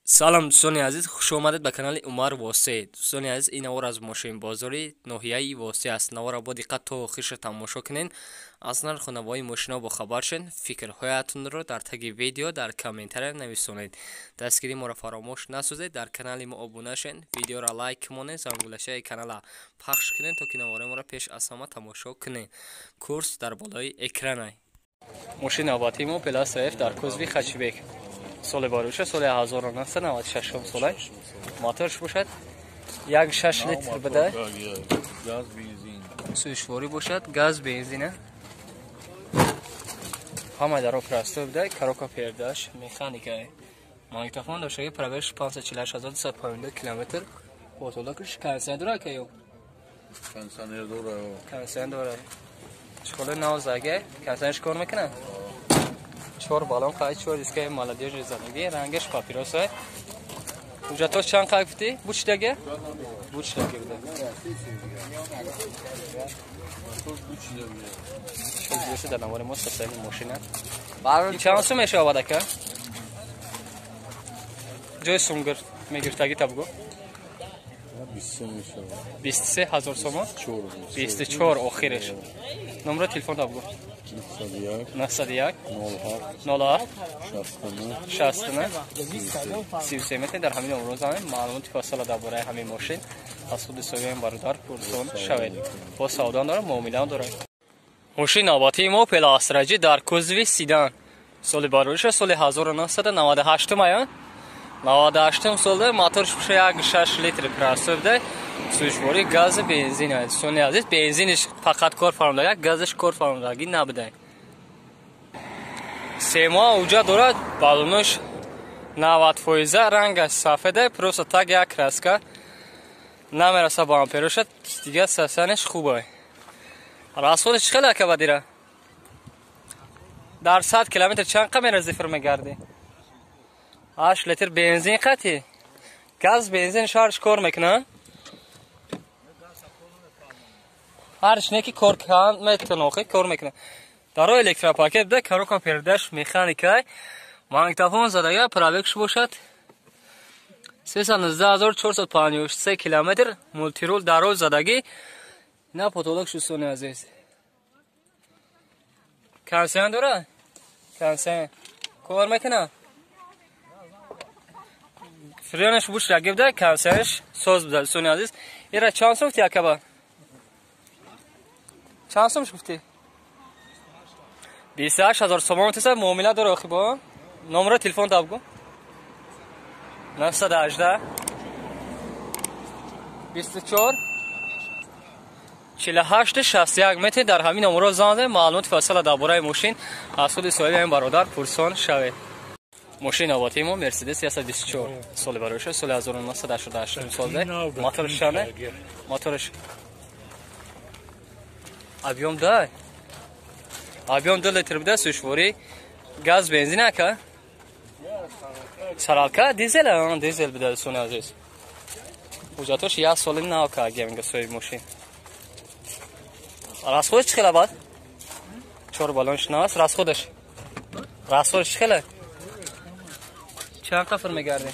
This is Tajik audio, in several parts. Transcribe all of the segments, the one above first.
Салом дӯстони азиз, хуш омадед ба канали Умар Восеъ. Дӯстони азиз, ин навор аз мошинбозори ноҳияи Восеъ аст. Наворро бо диққат то охирша тамошо кунед. Аз нарху навои мошино бохабар шед. Фикрҳоятонро дар таги видео дар комментария нависонед. Дастгирии моро фаромӯш насозед, дар канали мо обуна шед, видеоро лайк монед, зангулашаи канала пахш кунед, то ки навораи моро пеш аз ҳама тамошо кунед. Курс дар болои экранай. Мошини навбатии мо Opel Astra F дар кузови хэтчбек. Соли бароша соли 1996 солай. Моторш бошад 1.6 литр буда. Газ бензин. Сӯзишворӣ бошад, газ бензин. Ҳама даро простой буда, коробка пердаш, механика. Магнитофон доштаги, пробег 548252 километр. Потолокш кондиционер дора ка ё? Кондиционер дора. Кондиционер дора. Чикола нав заге, кондиционерш кор мекунад? Чор балон қай, чор дискаи молодежи задаги, рангаш папироса. Ҳуҷҷатҳош чанд қай гуфтӣ? Бу чидаге? Бу чидаге буда. Чор дар навори мо состояни мошина. Чанд сум мешавад ака? Ҷои сумгир мегирифтагӣ та бугӯ? 23 ҳазор сомон? 24 охиреш. Номеро телефон та бугӯ? 901 07 69 33. Метавонед дар ҳамин номро занед. Маълумоти фасала дар бораи ҳамин мошин аз худи соҳиби бародар пурсон шавед. Бо савдоам дорад, муомилаам дорад. Мошини навбатии мо Opel Astra G дар кузови седан. Соли барориша соли 1998 ая. 98 солда моторш боша 1.6 литр простой буда. Сӯзишворӣ газ бензин аст. Дӯстони азиз, бензиниш фақат кор фармудага, газаш кор фармудагӣ набуда. Се моҳ уҷа дорад, баллонаш 90%, рангаш сафеда, просто так як краска намераса ба ампероша, дигар сасанеш хуб аст. Расходаш чӣ хеле ака бадира? Дар 100 километр чанд қа мера зифр мегардӣ? 8 литр бензин қатӣ. Газ бензин шарш кор мекунад? Ҳарч не ки кор метонохи кор мекунад. Даро электропакет буда, коробка пердаш механикай, магнитофон задага, пробегш бошад 319453 километр, мултирул даро задагӣ, на потолок шустони азиз. Кондиционер дора? Кондиционер кор мекунад? Френаш буш раги буда, кондиционерш соз буда, дӯстони азиз. Ира чанд сум гуфти акаба? Чанд сум гуфтӣ? 28 ҳазор сомон теса, муомила дора охи бо? Номеро телефон та бугӯ. 918 24 48 61. Метавонед дар ҳамин номерро занг занед, маълумоти фасала дар бораи мошин аз худи соҳиби ҳамин бародар пурсон шавед. Мошини навбатии мо Мерседес 124 соли бароиша соли 1988 солда. Моторш чанд? Моторш объем да? Объем 2 литр буда, сӯзишворӣ газ бензин ака? Саралка дизел, дизел буда, дӯстони азиз. Ҳуҷҷатҳош як соли нав карда соҳиби мошин. Расходаш чӣ хела бад? Чор баллонш нав аст, расходаш. Расходаш чӣ хела? Чанд қафр мегардӣ?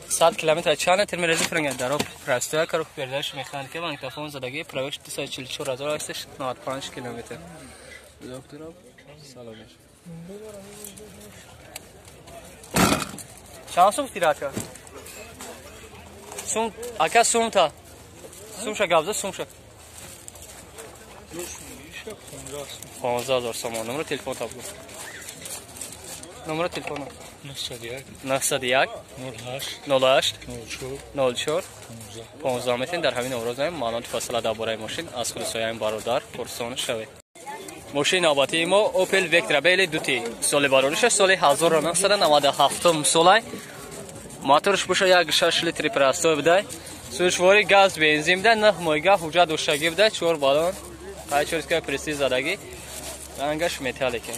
100 километр чанд литр мерези фирнга? Даро простой, коробка пердаш, механика, магнитофон задагӣ, пробег 244895 километр. Доктор, салом. Чанд сум гуфтӣ ака? Сум, ака сумта. Сумша гап зад, сумша. 15 000 сомон. Номеро телефон та бугӯ. Номеро телефона. 901 901 08 08 04 04 15. Метавонед дар ҳамин номро занед, маълумоти фасала дар бораи мошин аз худи соҳиби бародар пурсон шавед. Мошини навбатии мо Opel Vectra B 2T. Соли барориша соли 1997 солай. Моторш боша 1.6 литри простой буда. Сӯзишворӣ газ бензин буда, 9 моҳига ҳуҷҷат доштагӣ буда, 4 баллон, қай чор дискаи престиж задагӣ, рангаш металлика.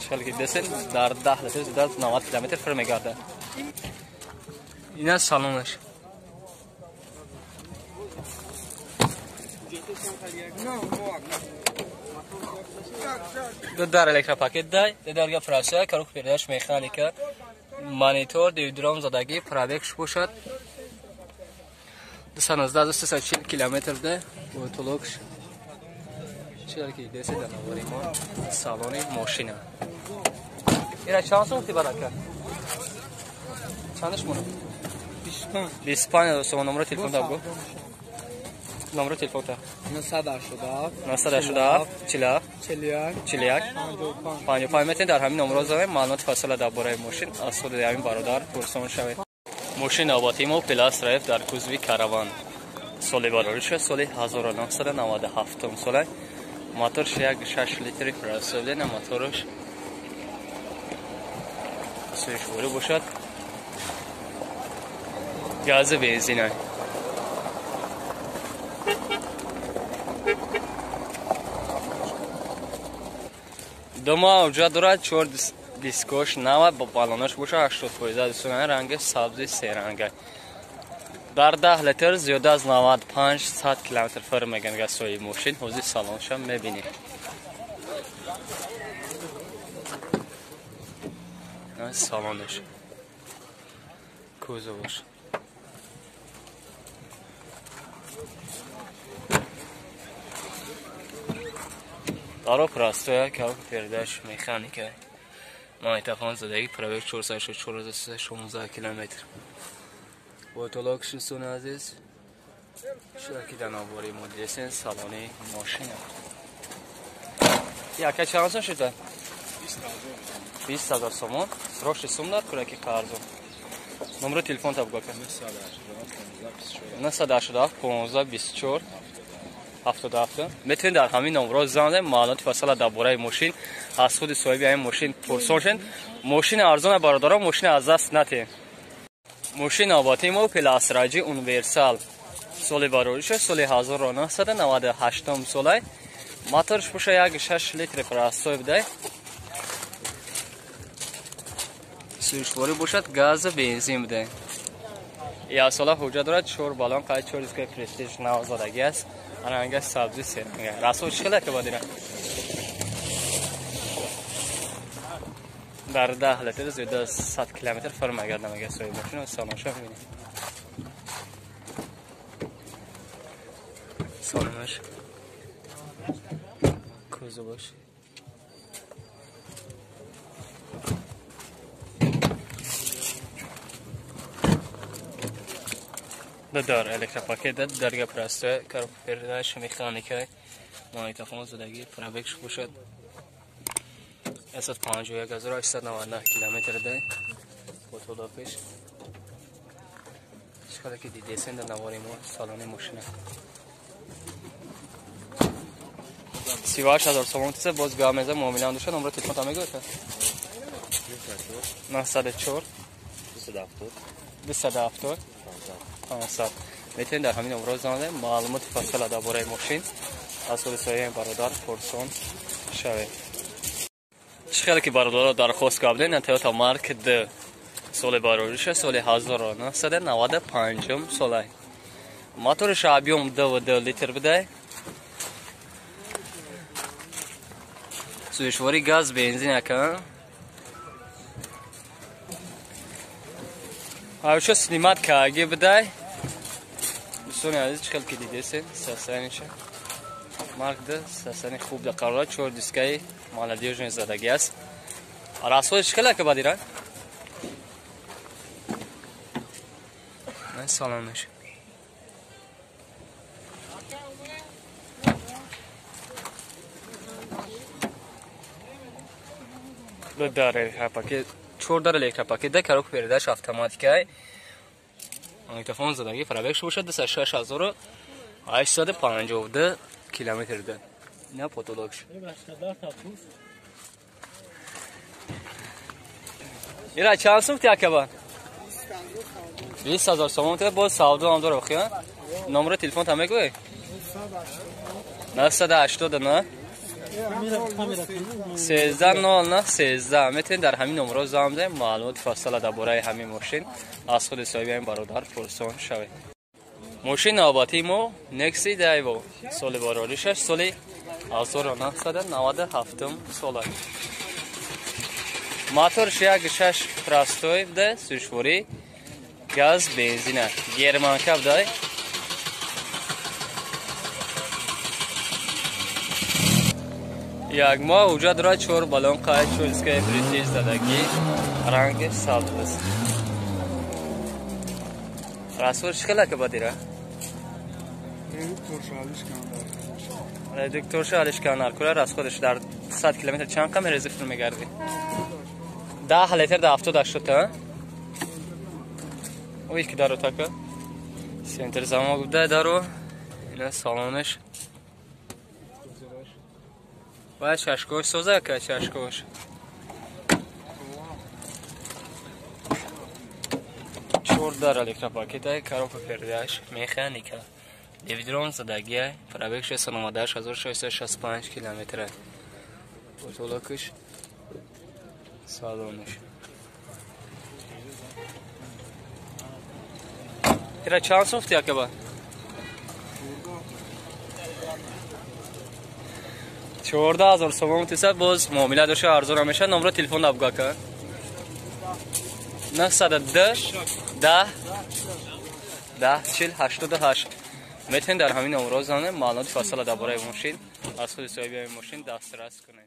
Чалки десен дар 10 литр зиёда 90 километр фир мегардад. Ина салонаш. Ду дар электропакет дай, ду дарга прасоя, коробка передач механика, монитор, диудром задагӣ, пробегш бошад 219 240 километр да, потолокш. Чӣ ки десе дар навори мо салони мошина. Ира чанд сум тибарака? Чандаш монад? 25 сомон. Номро телефон да бу. Номро телефон та. 987 987 47 41 41 55. Метавонед дар ҳамин номро занед, маълумоти фасила дар бораи мошин аз худи ҳамин бародар пурсон шавед. Мошин навбатии мо Пелас Раф дар кузови Караван. Соли барориша соли 1997 сола. Моторш 1.6 литри прасовлена, моторш сӯшворӣ бошад. Гази бензина. Ду мавҷа дорад, чор дискош нава, бо балонош боша 80%. Дӯстони, ранги сабзи серанга. Дар 10 литр зиёда аз 95-100 километр фир меган гасои мошин. Ҳозир салонша мебинем. Салонаш. Кузоваш. Даро простоя, коробка передач механика. Магнитофон задагӣ, пробег 464 километр. Потолок дӯстони азиз. Шура ки дар навори мо дидесен салони мошина. Яка чанд сум шуда? 20 ҳазор сомон. Срочный сум дар кураки қарзо. Номро телефон та бугака. 987 15 24 77. Метавонед дар ҳамин номро занг занед, маълумоти фасала дар бораи мошин аз худи соҳиби ҳамин мошин пурсон шавед. Мошин арзона бародарон, мошин аз даст натиҳед. Мошин навбатии мо Опел Астра J универсал. Соли барориша соли 1998 солай. Моторш боша 1.6 литри простой будай. Сӯшворӣ бошад, газа бензин будай. Як сола ҳуҷҷат дорад, чор балон, қайд чор дискаи престиж нав задагӣ аст. Ранга сабзи серанга. Расо чӣ хеле ка бадира? Дар 10 литр зиёда аз 100 километр фир мегардам агар соҳиб мошин салонша мебинем. Салонаш. Кузоваш. Дар электропакет дарга простой, коробка передач механика, магнитофон задагӣ, пробегш бошад 151 899 километр да, потолокиш. Чӣ ки дидесен дар навори мо салони мошина. 38 000 сомон тиса, боз гап меза, муомила дошад. Номро телефон та мегӯяд? 904 270 500. Метавонед дар ҳамин номро занг занед, маълумоти фасила дар бораи мошин аз худи соҳиби бародар пурсон шавед. Чӣ хеле ки бародаро дархост кардем, Toyota Mark D соли барориша соли 1995 солай. Моториш объем 2,2 литр будай. Сӯзишворӣ газ бензин ака. Ҳавша снимать карги будай. Дӯстони азиз, чӣ хел ки дидесен, состояниша. Марк D состояни хуб да қарор, чор дискаи молодёжный задагӣ аст. Расходи чӣ хел ака бадира? Салонаш. Ду дар электропакет, чор дар электропакет да, коробка передач автоматикай. Магнитофон задагӣ, пробегш бошад 206 852 километр да. Ина потолокш. Ира чанд сум ти акаба? 20 000 сомон ти, боз савдо ҳам дора охи, Номро телефон та мегӯӣ? 989 13 09 13. Метавонед дар ҳамин номро занг занед, маълумоти фасала дар бораи ҳамин мошин аз худи соҳиби ҳамин бародар пурсон шавед. Мошин навбатии мо Nexi Daivo соли бароришаш соли 1997 сола. Моторш 1.6 простой буда, сӯшворӣ, газ, бензина. Германка буда. Як моҳ уҷа дорад 4 баллон қайд чӯлская бритиш задагӣ, рангаш сабз аст. Расул чӣ хела ка бадира? Редукторша алиш канар кура расходаш дар 100 километр чанд қа мерезифтр мегардӣ? 10 литр дар 70 та. Ой ки даро така. Центр замок буда даро. Ина салонаш. Ва чашкош соза ка чашкош. Чор дар электропакета, коробка передач, механика. Девидрон задагия, пробег 698 665 километра. Потолокаш, салонаш. Ира чанд сум фти акаба? 14,000 сомон тиса боз муомила доша арзон ҳамеша. Номро телефон абгу ака. 902 10 10 40 88. Метавонед дар ҳамин номро занед, маълумоти фасала дар бораи мошин аз худи соҳиби ҳамин мошин дастрас кунед.